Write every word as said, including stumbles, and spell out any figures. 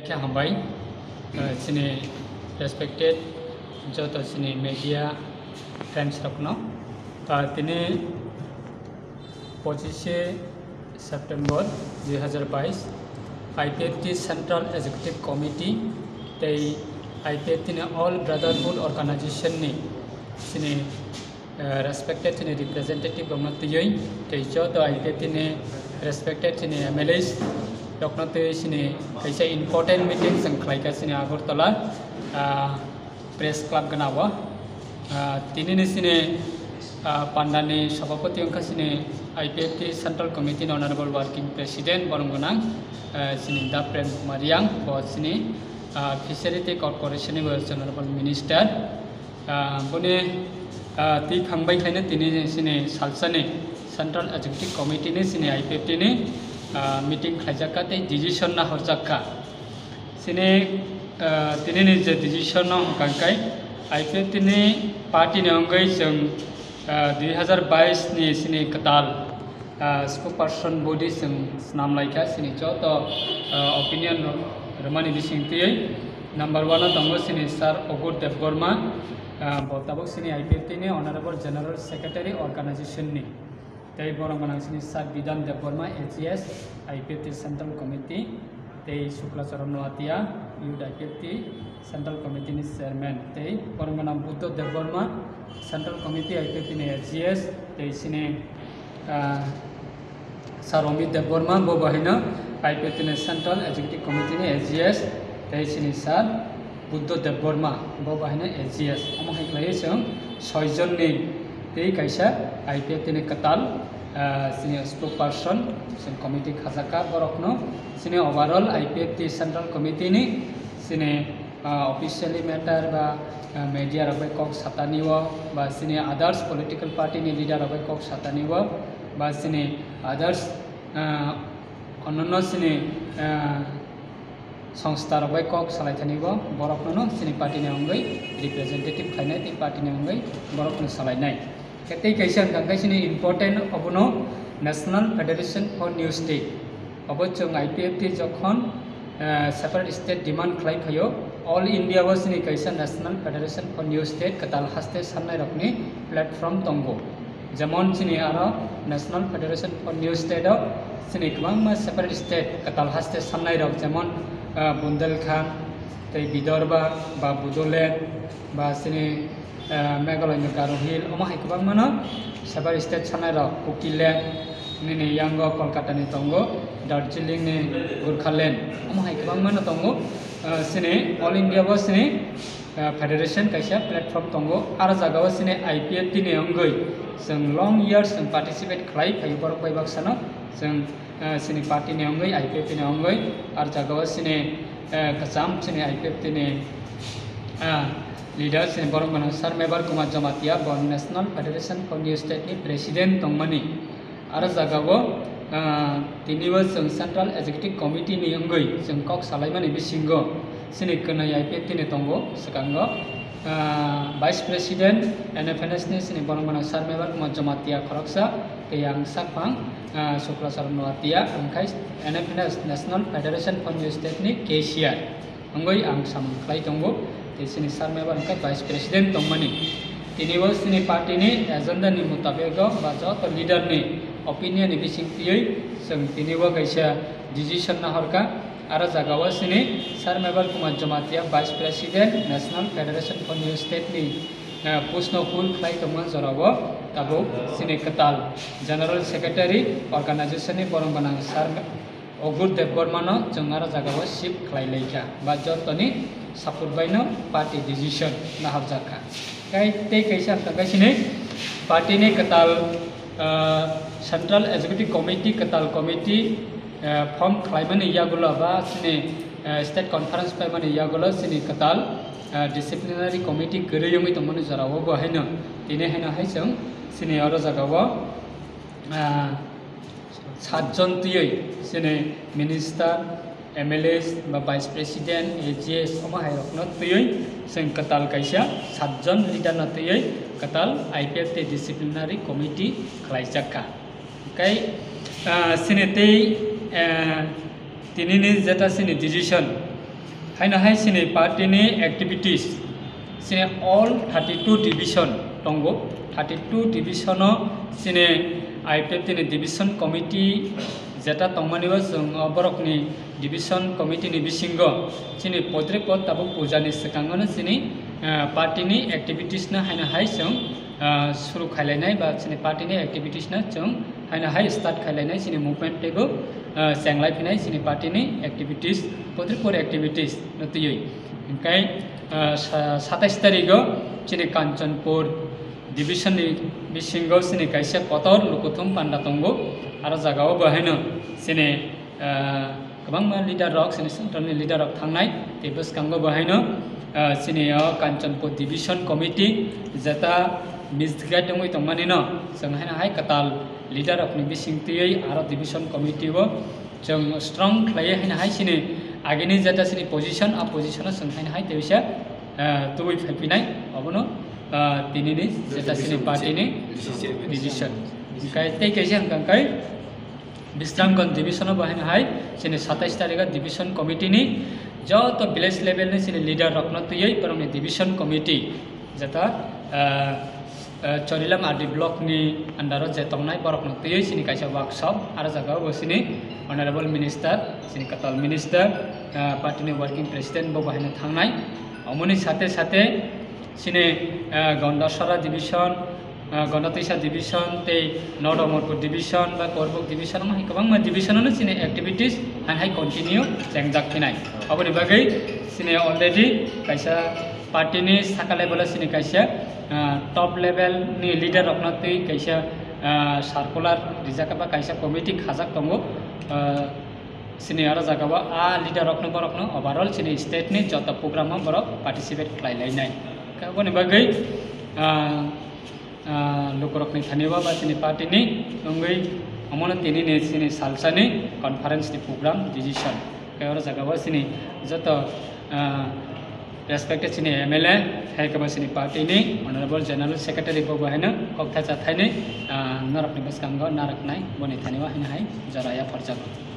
Khe hambai, uh, chini respected joto chini media friends rokno. Uh, tini pochishe September dui hazar bais, I P F T Central Executive Committee tei I P F T ni All Brotherhood Organization ni chini, uh, respected chini representative rokno twiwi tei joto I P F T ni respected chini M L As rokno twiwi chini kaisa important meeting chwng khlaikha chini Agartala, uh, Press Club gana o. Ah, tini ni chini, ah, pandani sabhapati wngkha chini I P F T Central Committee ni Honorable Working President borok gwnang, ah, chini Da Prem Kumar Reang, bo chini, ah, Fishery tei Corporation ni bo Honorable Minister. Ah, boni, ah, twi phang bai khaino tini chini salsani Central Executive Committee ni chini I P F T ni, ah, meeting khlaijak kha tei decision nahorjak kha. Chini, ah, tini ni je decision no hwnkha khe I P F T ni party ni wngwi chwng, ah, dui hazar bais ni chini kwtal, ah, spokesperson body chwng swnam laikha chini joto, ah, opinion rw-, rwmani bising twiwi. Number one o tongo chini Sir Ogur Debbarma, ah, bo tabuk chini I P F T ni Honorable General Secretary organization ni. Tei borok gwnang chini Sir Bidhan Debbarma, A G S, I P F T Central Committee, tei Shukla Charan Noatia, Youth I P F T Central Committee ni Chairman, tei borok gwnang Buddha Debbarma, Central Committee I P F T ni A G S, tei chini, ah, Sir Amit Debbarma, bo bo haino I P F T ni Central Executive Committee ni A G S, tei chini Sir Buddha Debbarma, bo bo haino A G S. Omo hai khlaiwi chwng soi jon ni tei kaisa I P F T ni kwtal, ah, chini spokesperson, chwng committee khajak kha, borokno chini overall I P F T Central Committee ni chini, ah, officially matter ba, ah, media rok bai kok satani o, ba chini others political party ni leader rok bai kok satani o, ba chini others, ah, ononno chini, ah, songstha rok bai kok salai thani bo borok no chini party ni wngwi representative khlainai tei party ni wngwi borok no salainai. Khe tei kaisa wngkha khe chini important obono National Federation for New State. Obo chwng I P F T jokhon, eh, separate state demand khlai phaio, all India o chini kaisa National Federation for New State kwtal haste sannai rokni platform tongo. Jemon chini aro National Federation for New State o chini kwbangma separate state kwtal haste sannai rok, jemon, ah, Bundelkhand, tei Vidarbha, ba Bodoland, ba chini, ah, Meghalaya ni Garo Hill, omo hai kwbangma no separate state sannai rok, Kukiland, nini yango Kolkata ni tongo, Darjeeling ni Gorkhaland, omo hai kwbangma no tongo, ah, chini all India o chini ah, federation kaisa platform tongo. Aro jaga o chini I P F T ni wngwi chwng long years chwng participate khlai phaio borok bai baksa no chwng, ah, chini party ni wngwi, I P F T ni wngwi. Aro jaga o chini, ah, kwcham chini I P F T ni, ah, leader chini borok mano Sir Mebar Kumar Jamatia, bo National Federation for New State ni president tongmani. Aro jaga o, ah, tini o chwng Central Executive Committee ni wngwi chwng kok salaimani bisingo chini kwnwi I P F T ni tongo, swkango, ah, Vice President N F N S ni chini borok mano Sir Mebar Kumar Jamatia khoroksa, tei ang sakphang, ah, Shukla Charan Noatia, ang khai N F N S, National Federation for New State ni cashier. Wngwi ang samung khlai tongo, tei chini Sir Mebar wngkha Vice President tongmani. Tini o chini party ni agenda ni mutabek o ba joto leader ni opinion ni bising twiwi chwng tini o kaisa decision nahorkha. Aro jaga o chini Sir Mebar Kumar Jamatia, Vice President, National Federation for New State ni, eh, post no hold khlai tongma jora o tabuk chini kwtal General Secretary organization ni borok gwnang Sir Ogur Debbarma no chwng aro jaga o shift khlai lai kha, ba jotoni support bai no party decision nahorjak kha. Kai tei kaisa wngkha khe chini party ni kwtal, ah, Central Executive Committee, kwtal committee, ah, form khlaimani yagulo ba chini, ah, state conference paimani yagulo chini kwtal, ah, disciplinary committee kwrwi wngwi tongmani jora o bo haino tini haino hai chwng chini oro jaga o, ah, satjon twiwi chini minister, M L As ba vice president, A G S omo hai rokno twiwi chwng kwtal kaisa satjon leader no twiwi kwtal I P F T disciplinary committee khlaijak kha. Kai, ah, chini tei, ah, tini ni jeta chini decision, Haino hai chini party ni activities, chini all thirty two division tongo. Thirty two division o chini I P F T ni division committee jeta tongmani o chwng o borok ni division committee ni bisingo chini podre pod tabuk puja ni swkango no chini, ah, party ni activities no haino hai chwng, ah, suru khailainai ba chini party ni activities no chwng haino hai start khailainai chini movement teibo, ah, chenglai phinai chini party ni activities, podre pod activities no twiwi. Hingkai, ah, sa-, satais tarigo chini Kanchanpur division ni bisingo chini kaisa kotor lukuthum panda tongo. Aro jagao bo haino chini, ah, kwbangma leader rok, chini central ni leader rok thangnai. Tei bwskango bo haino, ah, chini o Kanchanpur division committee jeta misguide wngwi tongmani no chwng haino hai kwtal leader rok ni bising twiwi aro division committee o chwng strong khlaiwi haino hai chini agini jeta chini position, a position o chwng haino hai teisa, ah, tubui phaiphinai obono, ah, tini ni jeta chini party ni decision. Hingkai tei kaisa hwnkha hwnkhe Bisramganj division o bo haino hai chini satais tarikh o division committee ni joto village level ni chini leader rok no twiwi borok ni division committee jeta, ah, ah, Chorilam R D block ni under o je tongnai borok no twiwi chini kaisa workshop, aro jaga o bo chini honorable minister, chini kwtal minister, ah, party ni working president bo bo haino thangnai. Omoni sate sate chini, ah, Gondasara division, ah, Gondatwisa division tei North Amarpur division ba Korbuk division, omo hai kwbangma division o no chini activities haino hai continue chengjak phinai. Aboni bagwi chini already kaisa party ni saka level o chini kaisa, ah, top level ni leader rok no twi kaisa, ah, circular rijak ba kaisa committee khajak tongo. Ah, chini aro jaga o a leader rok no borok no overall chini state ni joto program o borok participate khlai lainai. Khe aboni bagwi, ah, ah, lukurokni thani o ba chini party ni wngwi omono tini ni chini salsa ni conference ni program decision. Khe oro jaga o chini joto, ah, respected chini M L A, hai khe bo chini party ni honorable general secretary bo bo haino kok thaisa thaini, ah, norok ni bwskango narwknai boni thani o haino hai jora yapharjago.